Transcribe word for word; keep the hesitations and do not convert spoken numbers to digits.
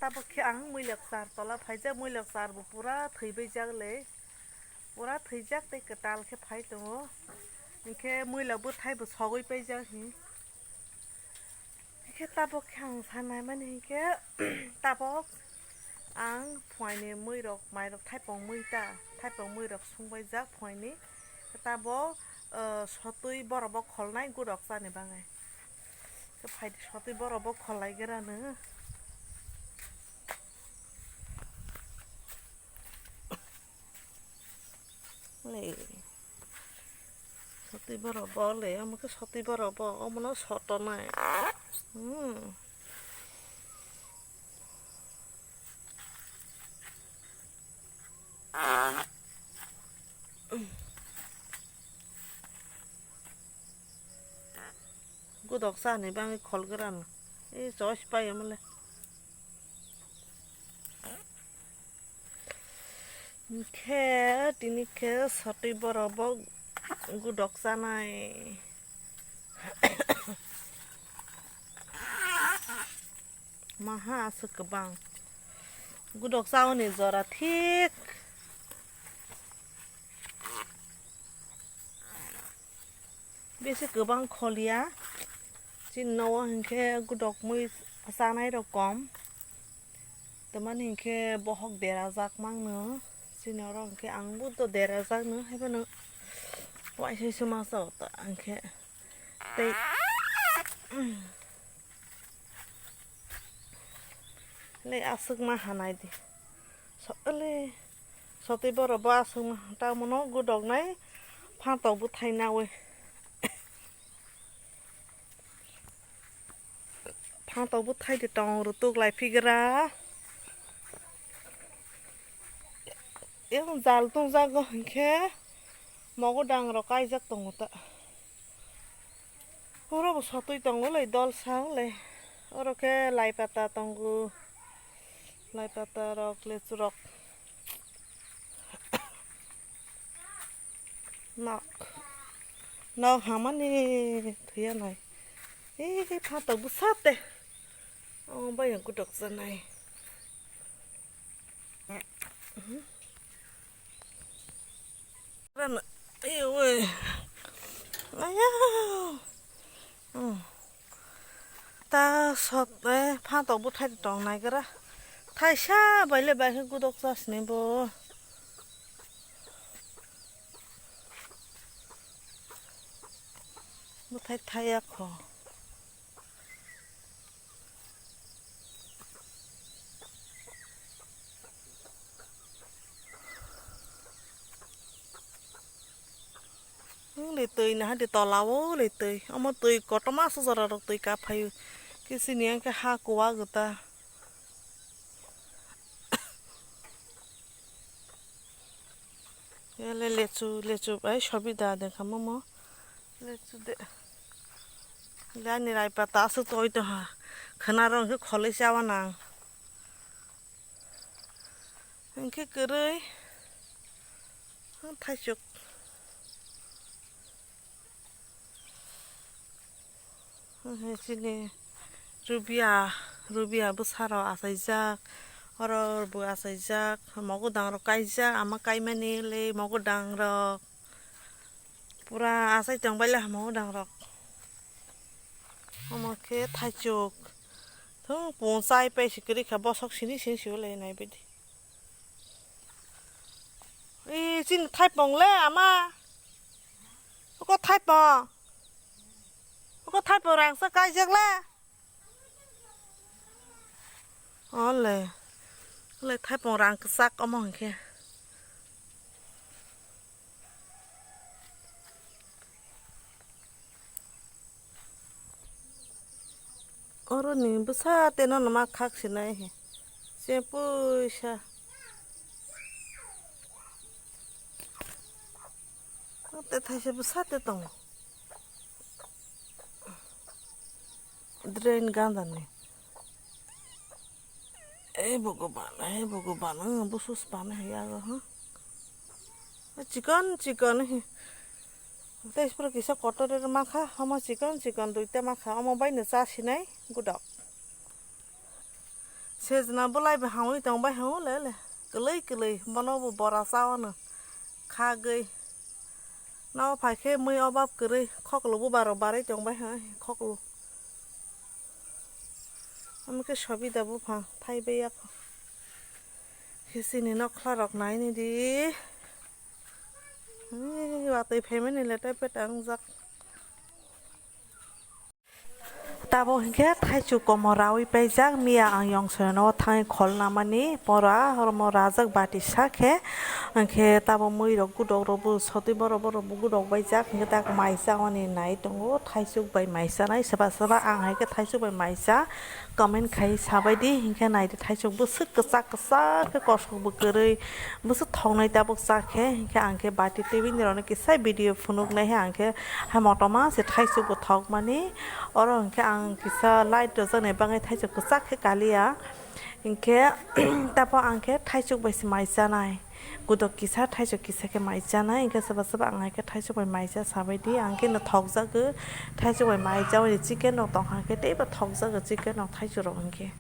Tabuk khe ang muilok char tola phaijak, muilok char bo pura thwibaijak le, pura thwijak tei kwtal khe phai tongo, hinkhe muilok bwthai bo sogwi paijak hi. Hinkhe tabuk khe ang sanai mani hinkhe, tabuk ang phuaini muirok, mairok, thaipung mui ta, thaipung muirok sungbaijak phuaini, tabuk, eh, sotwi borok bo kholnai gudok chani bagwi. Khe phaidi sotwi borok bo kholai gra no. Le. Sotwi borok bo le, omo khe sotwi borok bo, omono sotonai. Hmm. Gudok chani bagwi khol gra no. Ei choice pai omo le. Hinkhe tini khe sotwi borok bo gudok chanai. Maha aswk kwbang. Gudok chauni jora thik. Bisi kwbang kholiya. Chini nogo hinkhe gudok mui chanai rok kom. Tamani hinkhe bohok derajak mangno. Chini oro hinkhe ang bo to derajak no, haiphano waisai se masa o ta hinkhe tei le aswk ma hanai di. So, le. Sotwi borok bo aswk ma tamo no gudok nai phantok bwthai nawi. Phantok bwthai de tong rwtuk lai phigra. Yang jal tong jago hinkhe mogodang rok kaijak tongo ta. Oro bo sotwi tongo le dol sa le. Oro khe lai pata tongo. Lai pata rok, lechu rok. Nok. Nok hamani thuya nai. Ei phantok bwsa te. Omo bai ang kutok sanai. Ran, ayo, woi. Ayo. Hmm. Ta sot, eh, phantok bwthai tong nai gra. Thaisa bai le bai khe gudok chasni bo. Bwthai thaya kho. Wng le twi naha de tola o le twi. Omo twi kotorma aswk jora rok twi kap phaio. Khe chini yang khe ha kuwa gwta. Ele lechu, lechu bai sobi da de kha momo. Lechu de. Le ani rai pata aswk toi to ha. Khwna rong khe kholoi chawa nang. Hwnkhe kwrwi. Thaichuk. Chini rubia, rubia bwsarok achaijak, oro bo achaijak, mogodang rok kaijak, ama kaimani le mogodang rok pura achai tongbaile mogodang rok. Omo khe thaichuk, thung pung chai paisi kwrwi kha bosok sini sini siwlai nai bidi. Ee, chini thaipong le ama. Oko thaipong. Oko thaipong rangsa kaijak le. Ole. Ole thaipong rang kwchak omo hinkhe. Oro ni bwsa tei nono ma khak sinai he. Se puisa. Tei thaisa bwsa tei tongo. Drain ganda ni. Ei Bhagwan, ei Bhagwan, ang busus pana hai yago, ha? Chikon, chikon, he. Tei sipro kisa kotor makha, omo chikon, chikon duita makha, omo bai no cha sinai, gudok. Sejna bolai bo hamwi tongbai hwngo le le. Kwlwi kwlwi bono bo bora chawano khagwi. Nao phai khe mui obab kwrwi khoklo bubarok barwi tongbai hwngo khoklo. Omo khe sobida buphang thaibai yakho. Khe chini nokhla rok naini di. Ei, watwi phaimani le tei peta wngjak. Tabuk hinkhe thaichuk komo rawi paijak, miya ang yongsoyano thangwi khol namani pora, oromo rajak bati sa khe, hinkhe tabuk mui rok gudok rok bo sotwi borok borok bo gudok baijak, hinkhe tak mai chawani nai tongo, thaichuk bai mai chanai, soba soba ang hai khe thaichuk bai mai cha, comment khai sabai di, hinkhe nai di thaichuk bwswk kwchak kwchak khe kosok bo kwrwi, bwswk thoknai tabuk cha khe, hinkhe ang khe bati twi bini rokno kisa video phunuk nai hai ang khe hai motoma se thaichuk bo thok mani. Oro hinkhe ang kisa light rwjaknai bagwi thaichuk kwchak khe kaliya. Hinkhe tapo ang khe thaichuk bai se mai chanai. Gudok kisa, thaichuk kisa khe mai chanai. Hinkhe soba soba ang hai khe thaichuk bai mai cha sabai di. Ang khe no thokjagwi thaichuk bai mai chaui chicken rok tong kha khe teibo thokjagwi chicken rok thaichuk rok hinkhe.